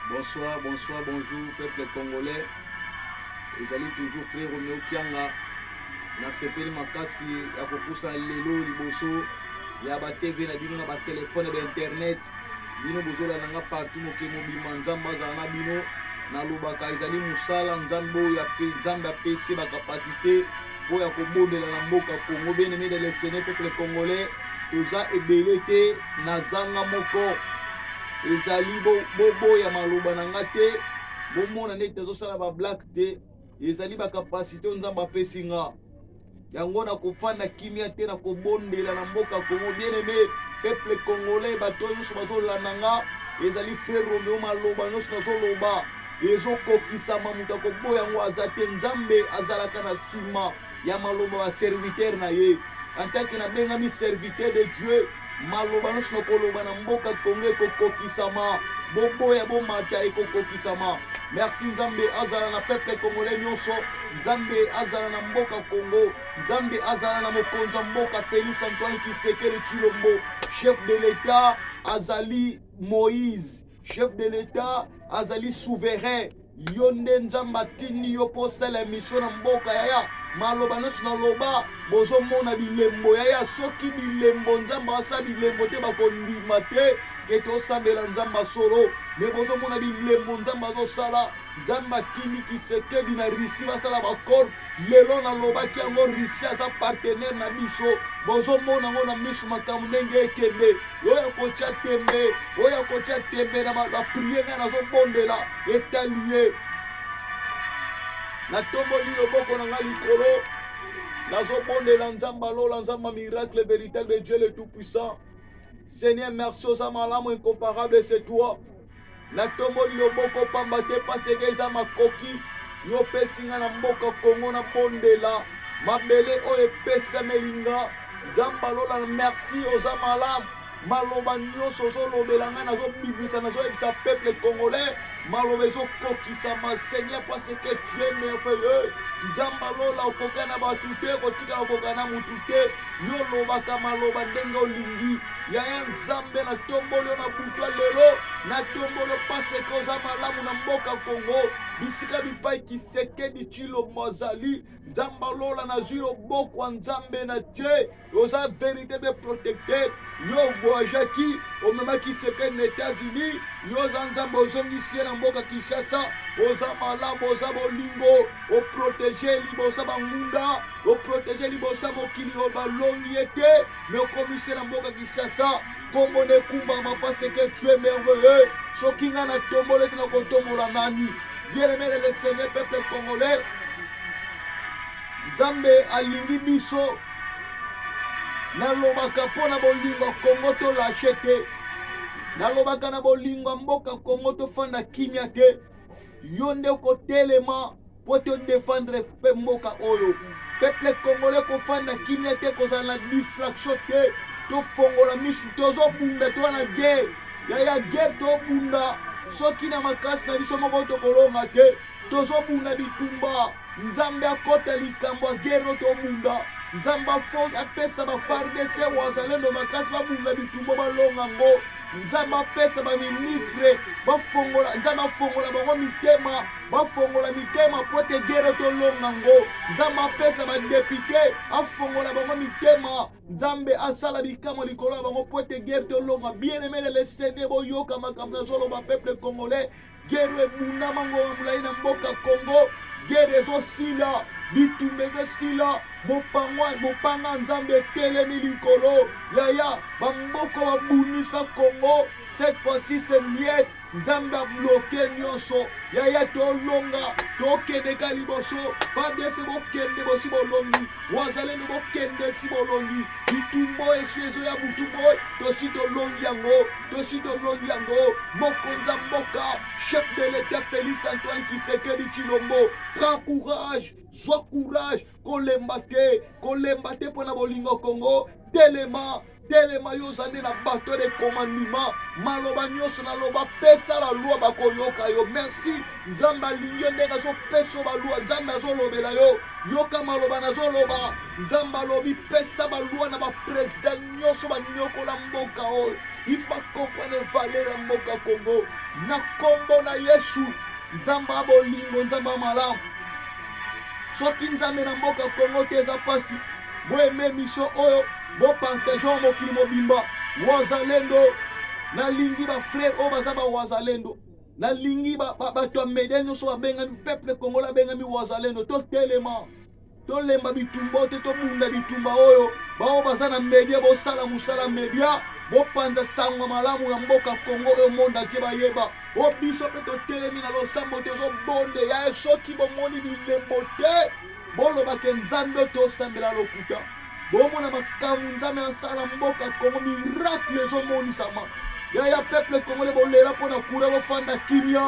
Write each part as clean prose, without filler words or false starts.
Bonsoir, bonsoir, bonjour, peuple congolais. Ezali toujours frère Romeo Kianga. Nasepeli makasi ya kopusa lelo liboso ya ba TV na bino na ba telefone ba internet. Bino bozolanda nga partout mokili mobimba Nzambe azala na bino. Nalobaka ezali mosala Nzambe oyo Nzambe apesi ba capacité mpo ya kobondela na mboka Congo. Bien aimé de le Seigneur, peuple congolais, toza ebele te, nazanga moko. Ezali boboya maloba na nga te, bomona neti nazosala ba blague te, ezali ba capacité oyo Nzambe apesi nga. Yango nakofanda kimia te, nakobondela na mboka Congo. Bien aimé peuple congolais, bato nyonso bazolanda nga, ezali frère Romeo, maloba nyonso nazoloba ezokokisama, moto akoboya yango aza te. Nzambe azalaka na nsima ya maloba ba serviteur na ye. En tant que nabengami serviteur de Dieu, maloba nyonso nakoloba na mboka Congo ekokokisama. Boboya bomata, ekokokisama. Merci Nzambe azala na peuple congolais nyonso. Nzambe azala na mboka Congo. Nzambe azala na mokonzi ya mboka Félix Antoine Tshisekedi Tshilombo, chef de l'État azali Moïse, chef de l'État azali souverain. Yo nde Nzambe atindi yo mpo osala emission na mboka yaya. Maloba nyonso naloba bozomona bilembo yaya. Soki bilembo Nzambe asala bilembo te, bakondima te ke tosambela Nzambe solo. Me bozomona bilembo Nzambe azosala. Nzambe atindi Tshisekedi na Russie basala ba accord. Lelo nalobaki yango, Russie aza partenaire na biso. Bozomona yango na miso, makambo ndenge ekende. Oyo akotya tembe, oyo akotya tembe na baprières ngai nazobondela, etali ye. Natomboli loboko na ngai likolo, nazobondela Nzambe alola, Nzambe miracle véritable de Dieu le tout puissant. Seigneur, merci, oza malamu, incomparable c'est toi. Natomboli loboko pamba te, parce que eza makoki yo opesi nga na mboka Kongo, nabondela mabele oyo epesameli nga. Nzambe alola, merci, oza malamu. Maloba nyonso ozolobela ngai, nazobimisa, nazoyebisa peuple congolais, maloba ezokokisama. Seigneur, parce que tu es merveilleux. Nzambe alola, okoka na bato te, kotikala okoka na mutu te. Yo olobaka maloba ndenge olingi. Yaya Nzambe, natomboli yo na butwa lelo, natomboli yo parce que oza malamu na mboka Kongo, bisika bipai Tshisekedi Tshilombo azali. Nzambe alola, nazwi loboko ya Nzambe na tie. Oza véritable protecteur. Yo voyageaki, omemaki Tshisekedi na États-Unis. Yo oza Nzambe, ozongisi ye na mboka Kinshasa. Oza malamu, oza bolingo, oprotege liboso bangunda, oprotege liboso mokili oyo balongi ye te, me okomisi ye na mboka Kinshasa. Kombo na ekumbama parce que tu es merveilleux. Soki ngai natombola ete, nakotombola nani? Bien aimé le Seigneur, peuple congolais, Nzambe alingi biso. Nalobaka mpo na bolingo ya Kongo tolâcher te. Nalobaka na bolingo ya mboka Kongo, tofanda kimia te. Yo nde okotelema mpo todéfendre mpe mboka oyo. Peuple congolais, kofanda kimia te, kozala na distraction te. Tofongola misu, tozobunda, toza na guerre yaya, guerre tobunda. Soki na makasi na biso moko tokolonga te. Tozobunda bitumba, Nzambe akɔta likambo ya guerre oyo tobunda. Nzambe apesa ba FARDC, wazalendo makasi, babunda bitumba, balonga ngo. Nzambe apesa baministre bafongola, Nzambe afongola bango mitema, bafongola mitema po ete guerre tolonga ngo. Nzambe apesa badéputés, afongola bango mitema. Nzambe asala bikamwa likolo ya bango po ete guerre tolonga. Bien aimé le Seigneur, boyoka makambo nazoloba. Peuple congolais, guerre ebundama ngonga molai na mboka Congo, guerre ezosila, bitumba ezosila. Mopanga Nzambe etelemi likolo yaya bamboka babundisa Congo. Cette fois-ci c'est niet. Nzambe abloquer nyonso yaya, tolonga, tokende ka liboso. FARDC bokende, bosi bolongi. Wazalendo bokende, si bolongi. Bitumba esi ezoya butu boy, tosi tolongi yango, tosi tolongi yango. Mokonzi ya mboka, chef de l'État Félix Antoine Tshisekedi Tshilombo, prends courage, zwa courage, kolemba te, kolemba te mpo na bolingo Congo. Telema. Telema yo oza nde na bateau de commandement. Maloba nyonso naloba pesa balwa bakoyoka yo. Merci. Nzambe alingi yo ndenge azopesa yo balwa. Nzambe azolobela yo. Yoka maloba nazoloba. Nzambe alobi pesa balwa na bapresident nyonso banyokola mboka oyo. Il faut bacomprendre valeur ya mboka Congo. Na kombo na Yesu, Nzambe ya bolingo, Nzambe ya malamu. Soki Nzambe na mboka Congo te eza pasi. Bo aime emission oyo, bo partage oyo mokili mobimba. Wazalendo, nalingi ba frère oyo baza ba wazalendo. Nalingi bato ya media nyonso babengami peuple congolais abengami wazalendo, totelema. Tolemba bitumba te, tobunda bitumba oyo. Baoyo baza na media, bosala mosala media, bopanza sango malamu na mboka Congo oyo monde entier bayeba. O biso mpe totelemi na losambo, tozobonde ya soki bomoni bilembo te, boloba ke Nzambe oyo tosambela lokuta. Bomona makambo Nzambe asala mboka Congo, miracle ezomonisama. Yaya peuple congolais, bolela mpo na courant, bofanda kimia.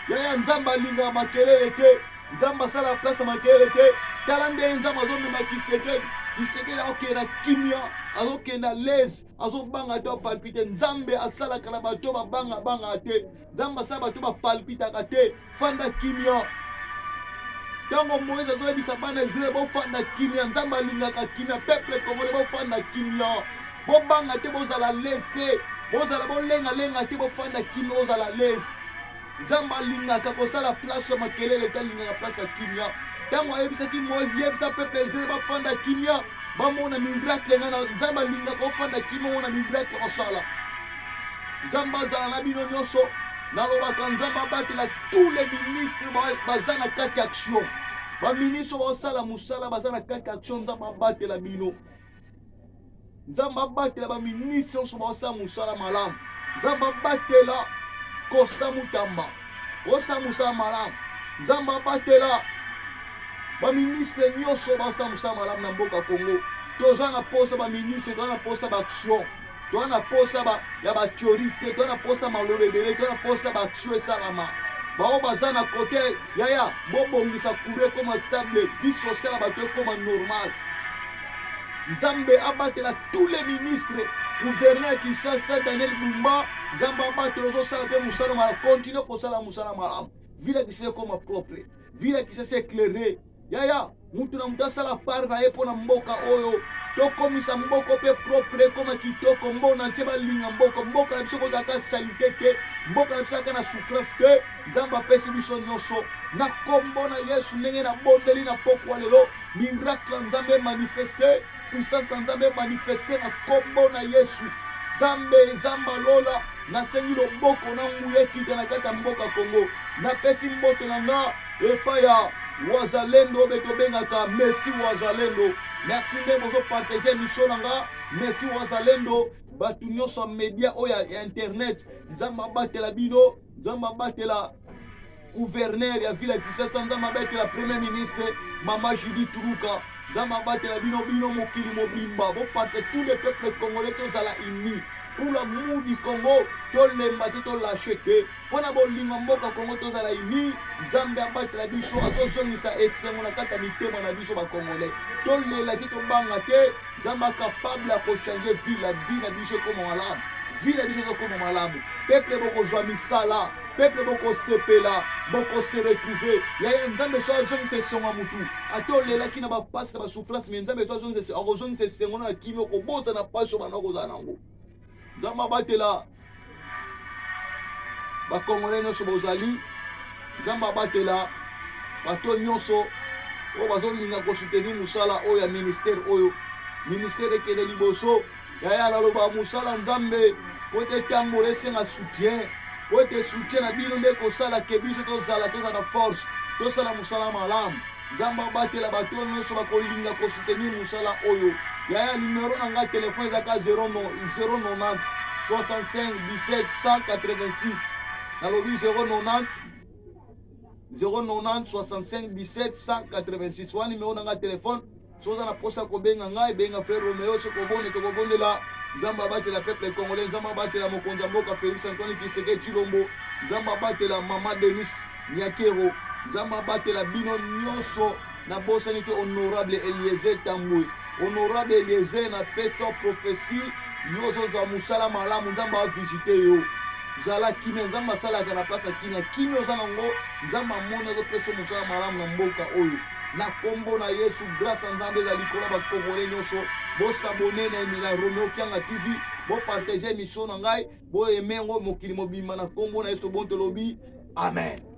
Yaya Nzambe alingaka makelele te. Nzambe asala place ya makelele te. Tala ndenge Nzambe azomema Kisekedi. Kisekedi akokende na kimia, azokende à l'aise, azobanga te, apalpite. Nzambe asalaka na bato babanga banga te. Nzambe asala bato bapalpitaka te. Fanda kimia. Ntango Moïse azoyebisa bana Israël bofanda kimia, Nzambe alingaka kimia. Peuple congolais bofanda kimia, bobanga te, bozala l'aise te, bozala bolengalenga te, bofanda kimia, bozala l'aise. Nzambe alingaka kosala place ya makelele te, alingaka place ya kimia. Ntango ayebisaki Moïse, yebisa peuple Israël bafanda kimia, bamona miracle ngai na Nzambe alingaka ofanda kimia, omona miracle osala. Nzambe azala na bino nyonso. Nalobaka Nzambe abatela tous les ministres baza na kati action. Ba ministres baosala mosala baza na kati action, Nzambe abatela bino. Nzambe abatela ba ministre nyonso baosala mosala malamu. Nzambe abatela Costa Mutamba osala mosala malamu. Nzambe abatela ba ministre nyonso baosala mosala malamu na mboka Congo. Toza na posa ba ministre, toza na posa ba action, toza na posa ba, ya ba théorie te, toza na posa maloba ebele, toza na posa ba action esalama. Baoyo baza na kote yaya, bobongisa courant ekoma stable, vie sociale ya bato ekoma normal. Nzambe abatela tous les ministres, gouverneur ya Kinshasa Daniel Bumba, Nzambe abatela, ozosala mpe mosala malamu, continue kosala mosala malamu. Ville ya Kinshasa ekoma propre, ville ya Kinshasa éclairée. Yaya, mutu na mutu asala part na ye mpo na mboka oyo, tokomisa mboka mpe propre, ekoma kitoko, mbona ntie balinga mboka. Mboka na biso kozalaka salite te, mboka na biso ezalaka na souffrance te. Nzambe apesi biso nyonso na kombo na Yesu. Ndenge nabondeli na pokwa lelo, miracle ya Nzambe manifeste, puissance ya Nzambe manifeste na kombo na Yesu. Nzambe Nzambe lola, nasengi loboko na nguya ekita na kati ya mboka Congo. Napesi mbote na nga epai ya Wazalendo oyo tobengaka Messi Wazalendo. Merci nde bozo partager émission na nga Messi Wazalendo. Bato nyonso ya media oyo ya internet, Nzambe abatela bino, Nzambe abatela gouverneur ya ville ya Kinshasa, Nzambe abatela premier ministre Mama Judith Tuluka, Nzambe abatela bino bino mokili mobimba, boparte tous les peuples congolais, tozala unis pour l'amour du Congo, tolemba te, tolâche te mpo na bolingo mboka Congo, tozala unis. Nzambe abatela biso, azozongisa esengo na kati ya mitema na biso bacongolais. Tolela te, tobanga te, Nzambe capable ya kochanger vie, la vie na biso ekoma malamu, vie na biso ezokoma malamu. Peuple bokozwa misala, peuple bokosepela, bokose retrouver. Yaya, Nzambe so azongisa esengo ya mutu, ata olelaki na bapasi na basouffrance, mais Nzambe so azongisa, akozongisa esengo na kimia, okobosana pasi oyo banda kozala nango. Nzambe abatela bakongolais nyonso bozali, Nzambe abatela bato nyonso oyo bazolinga kosoutenir mosala oyo ya ministère oyo, ministère ekende liboso. Yaya, naloba mosala Nzambe po ete etambola esenga soutien, po ete soutien na bino nde kosala ke biso tozala na force, tosala mosala malamu. Nzambe abatela bato nyonso bakolinga kosoutenir mosala oyo. Yaya, numero na ngai telefone ezaka 090 65 17 186. Nalobi 090 090 65 17 186, wana numero na ngai telefone. Soki oza na posa kobenga ngai, benga frère Romeo. Soki obonde, tokobondela. Nzambe abatela peuple congolais, Nzambe abatela mokonzi ya mboka Félix Antoine Tshisekedi Tshilombo, Nzambe abatela mama Denis Nyakero, Nzambe abatela bino nyonso. Nabosani te honorable Eliezer Tambwe. Honorable Eliezer, napesa prophétie Yo ozozwa mosala malamu, Nzambe avisite yo. Zala kimia, Nzambe asalaka na place ya kimia. Kimia oza nango, Nzambe amoni, azopesa mosala malamu na mboka oyo. Na kombo na Yesu, grâce ya Nzambe eza likolo ya bakongole nyonso. Bosabone na Romeo Kianga TV, bopartage émission na ngai, boyeme yango mokili mobimba na kombo na Yesu. Bon, tolobi amen.